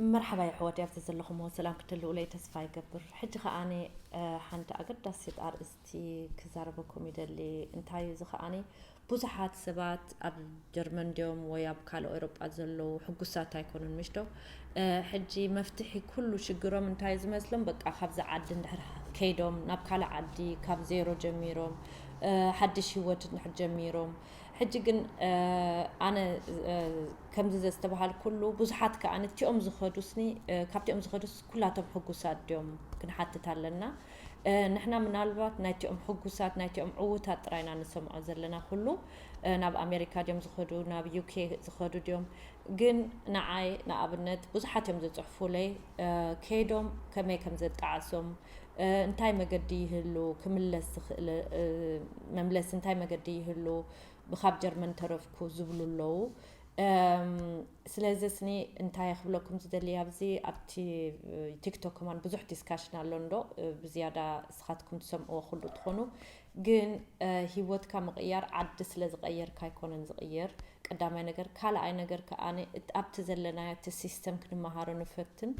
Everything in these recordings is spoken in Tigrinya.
መርሓባ የሕዋት፣ ኣብቲ ዘለኹምዎ ሰላም ክትህልውለይ ተስፋ ይገብር። ሕጂ ከኣኒ ሓንቲ ኣገዳሲት ኣርእስቲ ክዛረበኩም ይደሊ። እንታይ እዩ እዚ ከኣኒ? ብዙሓት ሰባት ኣብ ጀርመን ድዮም ወይ ኣብ ካልእ ኤውሮጳ ዘለዉ ሕጉሳት ኣይኮኑን፣ ምሽ ዶ? ሕጂ መፍትሒ ኩሉ ሽግሮም እንታይ ዝመስሎም? በቃ ካብዚ ዓዲ እንድሕር ከይዶም ናብ ካልእ ዓዲ ካብ ዜሮ ጀሚሮም ሓድሽ ህይወት እንድሕር ጀሚሮም። ሕጂ ግን ኣነ ከምዚ ዘስተባሃልኩሉ ብዙሓት ከኣ ነቲኦም ዝኸዱስኒ ካብቲኦም ዝኸዱስ ኩላቶም ሕጉሳት ድዮም ክንሓትት ኣለና። ንሕና ምናልባት ናይቲኦም ሕጉሳት ናይቲኦም ዕዉታት ጥራይና ንሰምዖ ዘለና ኩሉ ናብ ኣሜሪካ ድዮም ዝኸዱ ናብ ዩኬ ዝኸዱ ድዮም? ግን ንዓይ ንኣብነት ብዙሓት እዮም ዝፅሕፉለይ ከይዶም ከመይ ከም ዘጣዓሶም እንታይ መገዲ ይህሉ ክምለስ ዝኽእል መምለስ እንታይ መገዲ ይህሉ ብካብ ጀርመን ተረፍኩ ዝብሉ ኣለዉ። ስለዚ ስኒ እንታይ ክብለኩም ዝደሊ ኣብዚ ኣብቲ ቲክቶክ ከማን ብዙሕ ዲስካሽን ኣሎ እንዶ ብዝያዳ እስኻትኩም ትሰምዕዎ ኩሉ ትኾኑ ግን ሂወትካ ምቕያር ዓዲ ስለ ዝቐየርካ ኣይኮነን ዝቕየር ቀዳማይ ነገር። ካልኣይ ነገር ከኣ ኣብቲ ዘለናዮ እቲ ሲስተም ክንመሃሮ ንፈትን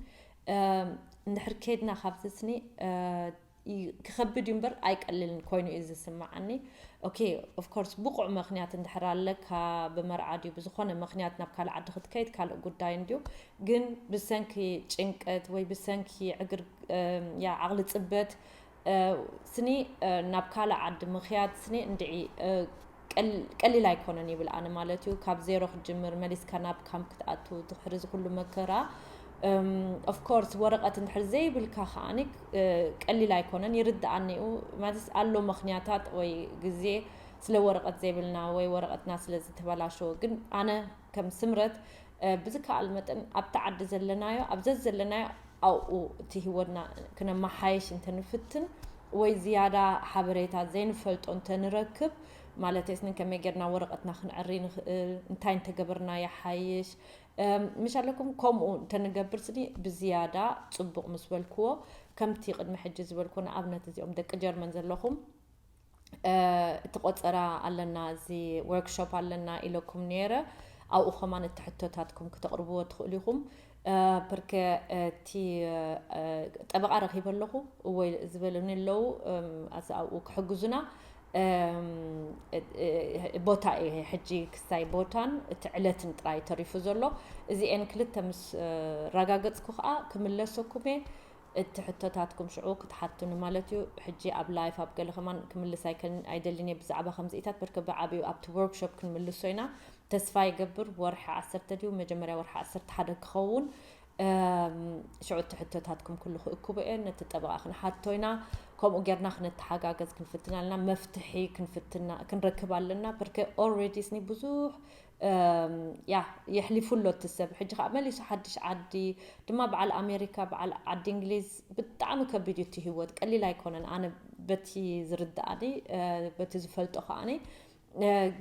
እንድሕር ከድና ካብዚ ስኒ ክኸብድ እዩ እምበር ኣይቀልልን ኮይኑ እዩ ዝስማዓኒ። ኦኬ ኦፍኮርስ ብቑዕ ምኽንያት እንድሕር ኣለካ ብመርዓ ድዩ ብዝኾነ ምኽንያት ናብ ካልእ ዓዲ ክትከይድ ካልእ ጉዳይ እንድዩ። ግን ብሰንኪ ጭንቀት ወይ ብሰንቂ ዕግር ዓቕሊ ፅበት ስኒ ናብ ካልእ ዓዲ ምኽያድ ስኒ እንድዒ ቀሊል ኣይኮነን ይብል ኣነ ማለት እዩ። ካብ ዜሮ ክትጅምር መሊስካ ናብ ካምፕ ክትኣቱ ድሕሪ እዚ ኩሉ መከራ ኦፍኮርስ ወረቐት እንድሕር ዘይብልካ ከዓኒ ቀሊል ኣይኮነን ይርድኣኒ እዩ። ማለት ኣሎ ምኽንያታት ወይ ግዜ ስለ ወረቐት ዘይብልና ወይ ወረቐትና ስለ ዝተበላሸወ ግን ኣነ ከም ስምረት ብዝከኣል መጠን ኣብቲ ዓዲ ዘለናዮ ኣብ ዘዘለናዮ ኣብኡ እቲ ህይወትና ክነመሓየሽ እንተንፍትን ወይ ዝያዳ ሓበሬታ ዘይንፈልጦ እንተንረክብ ማለት ስኒ ከመይ ጌርና ወረቐትና ክንዕሪ ንኽእል እንታይ እንተገበርና ይሓይሽ ምሽ ኣለኩም ከምኡ እንተንገብር ስኒ ብዝያዳ ፅቡቕ ምስ በልክዎ ከምቲ ቅድሚ ሕጂ ዝበልክዎ ንኣብነት እዚኦም ደቂ ጀርመን ዘለኹም እቲ ቆፀራ ኣለና እዚ ወርክሾፕ ኣለና ኢለኩም ነይረ ኣብኡ ከማን እቲ ሕቶታትኩም ክተቕርብዎ ትኽእሉ ኢኹም ፕርከ እቲ ጠበቓ ረኺበ ኣለኹ ወይ ዝበሉኒ ኣለዉ ኣብኡ ክሕግዙና ቦታ እየ ሕጂ ክሳይ ቦታን እቲ ዕለትን ጥራይ ተሪፉ ዘሎ እዚኤን ክልተ ምስ ረጋገፅኩ ከዓ ክምለሰኩም እየ እቲ ሕቶታትኩም ሽዑ ክትሓቱኒ ማለት እዩ ሕጂ ኣብ ላይፍ ኣብ ገለ ከማን ክምልስ ኣይደልን እየ ብዛዕባ ከምዚኢታት በርከ ብዓብዩ ኣብቲ ወርክሾፕ ክንምልሶ ኢና ተስፋ ይገብር ወርሒ ዓሰርተ ድዩ መጀመርያ ወርሒ ዓሰርተ ሓደ ክኸውን ሽዑ እቲ ሕቶታትኩም ኩሉ ክእክቦ እየ ነቲ ጠበቓ ክንሓቶ ኢና ከምኡ ጌርና ክንተሓጋገዝ ክንፍትን ኣለና መፍትሒ ክንፍትና ክንረክብ ኣለና ብርከ ኦልሬዲ ስኒ ብዙሕ ያ የሕሊፉ ኣሎ እቲ ሰብ ሕጂ ከዓ መሊሱ ሓድሽ ዓዲ ድማ በዓል ኣሜሪካ በዓል ዓዲ እንግሊዝ ብጣዕሚ ከቢድ እዩ እቲ ህይወት ቀሊል ኣይኮነን ኣነ በቲ ዝርድኣኒ በቲ ዝፈልጦ ከዓኒ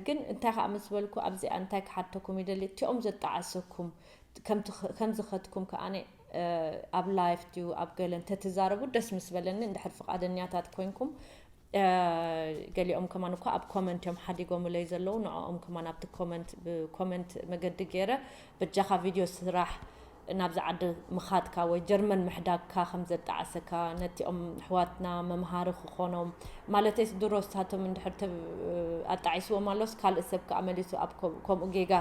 ግን እንታይ ከዓ ምስ በልኩ ኣብዚኣ እንታይ ክሓተኩም ይደሊ እቲኦም ዘጣዓሰኩም ከም ዝኸድኩም ከዓ ኣብ ላይፍ ድዩ ኣብ ገለ እንተትዛረቡ ደስ ምስ በለኒ እንድሕር ፍቃደኛታት ኮይንኩም ገሊኦም ከማን እኳ ኣብ ኮመንት እዮም ሓዲጎምለይ ዘለዉ ንዕኦም ከማን ኣብቲ ኮመንት ብኮመንት መገዲ ገይረ በጃኻ ቪድዮ ስራሕ ናብዚ ዓዲ ምኻድካ ወይ ጀርመን ምሕዳግካ ከም ዘጣዓሰካ ነቲኦም ኣሕዋትና መምሃሪ ክኾኖም ማለተይስ ድሮ ስታቶም እንድሕር ኣጣዒስዎም ኣሎስ ካልእ ሰብ ከዓ መሊሱ ኣብ ከምኡ ጌጋ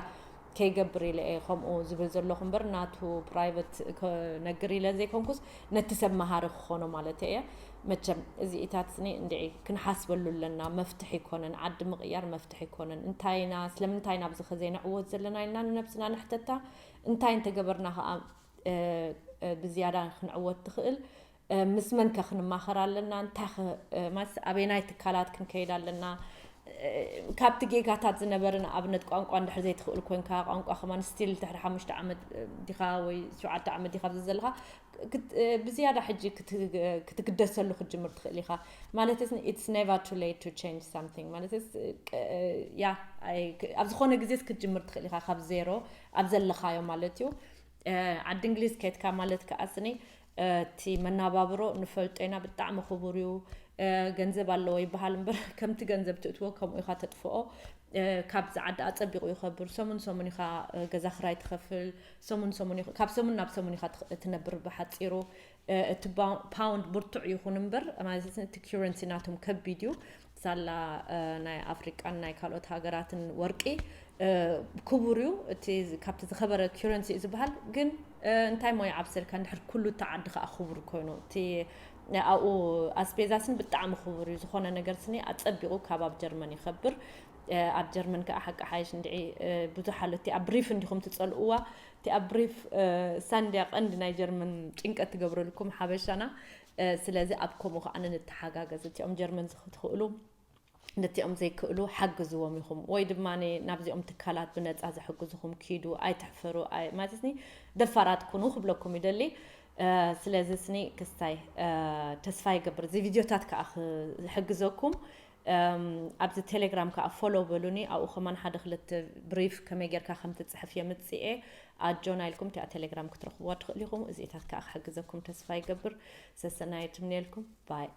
ከይገብር ኢለ እየ ከምኡ ዝብል ዘለኹ እምበር ናቱ ፕራይቨት ክነግር ኢለ ዘይኮንኩስ ነቲ ሰብ መሃሪ ክኾኖ ማለት እየ። መቸም እዚኢታት ስኒ እንድዒ ክንሓስበሉ ኣለና። መፍትሒ ይኮነን፣ ዓዲ ምቕያር መፍትሒ ይኮነን። እንታይ ኢና፣ ስለምንታይ ኢና ኣብዚ ኸ ዘይንዕወት ዘለና ኢልና ንነብስና ንሕተታ። እንታይ እንተገበርና ኸኣ ብዝያዳ ክንዕወት ትኽእል? ምስ መን ከ ክንማኸር ኣለና? እንታይ ኸ ማለት ኣበየናይ ትካላት ክንከይድ ኣለና? ካብቲ ጌጋታት ዝነበረ ንኣብነት ቋንቋ እንድሕር ዘይትኽእል ኮንካ ቋንቋ ከማን ስቲል ድሕሪ ሓሙሽተ ዓመት ዲኻ ወይ ሸውዓተ ዓመት ዲኻ ኣብዚ ዘለኻ ብዝያዳ ሕጂ ክትግደሰሉ ክትጅምር ትኽእል ኢኻ ማለት it's never too late to change something ማለት ያ ኣብ ዝኾነ ግዜስ ክትጅምር ትኽእል ኢኻ ካብ ዜሮ ኣብ ዘለኻዮ ማለት እዩ ዓዲ እንግሊዝ ከድካ ማለት ከኣ ስኒ እቲ መናባብሮ ንፈልጦ ኢና ብጣዕሚ ክቡር እዩ ገንዘብ ኣለዎ ይበሃል እምበር ከምቲ ገንዘብ ትእትዎ ከምኡ ኢኻ ተጥፍኦ ካብዚ ዓዲ ኣጸቢቑ ይኸብር። ሰሙን ሰሙን ኢኻ ገዛ ክራይ ትኸፍል። ሰሙን ሰሙን ኢኻ፣ ካብ ሰሙን ናብ ሰሙን ኢኻ ትነብር። ብሓጺሩ እቲ ፓውንድ ብርቱዕ ይኹን እምበር፣ ማለት እቲ ኪረንሲ ናቶም ከቢድ እዩ። ሳላ ናይ ኣፍሪቃን ናይ ካልኦት ሃገራትን ወርቂ ክቡር እዩ። እቲ ካብቲ ዝኸበረ ኪረንሲ እዩ ዝበሃል። ግን እንታይ ሞ ይዓብሰልካ፣ እንድሕር ኩሉ እቲ ዓዲ ከዓ ክቡር ኮይኑ፣ እቲ ኣብኡ ኣስቤዛስን ብጣዕሚ ክቡር እዩ። ዝኾነ ነገር ስኒ ኣጸቢቑ ካብ ኣብ ጀርመን ይኸብር። ኣብ ጀርመን ከዓ ሓቂ ሓይሽ እንድዒ ብዙሕ ኣሎ። እቲ ኣብ ብሪፍ እንዲኹም ትጸልእዋ፣ እቲ ኣብ ብሪፍ ሳንድያ ቀንዲ ናይ ጀርመን ጭንቀት ትገብረልኩም ሓበሻና። ስለዚ ኣብ ከምኡ ከዓ ንተሓጋገዝ። እቲኦም ጀርመን ዝኽትኽእሉ፣ ነቲኦም ዘይክእሉ ሓግዝዎም ኢኹም፣ ወይ ድማ ናብዚኦም ትካላት ብነፃ ዝሕግዝኹም ኪዱ፣ ኣይትሕፈሩ። ማለት ኒ ደፋራት ኩኑ ክብለኩም ይደሊ። ስለዚ ስኒ ክስታይ ተስፋ ይገብር እዚ ቪድዮታት ከዓ ክሕግዘኩም። ኣብዚ ቴሌግራም ከዓ ፎሎ በሉኒ። ኣብኡ ከማን ሓደ ክልተ ብሪፍ ከመይ ጌርካ ከም ትፅሕፍ የምፅኤ። ኣጆና ኢልኩም እቲኣ ቴሌግራም ክትረኽብዋ ትኽእሉ ኢኹም። እዚታት ከዓ ክሕግዘኩም ተስፋ ይገብር። ሰሰናይ ትምንየልኩም። ባይ።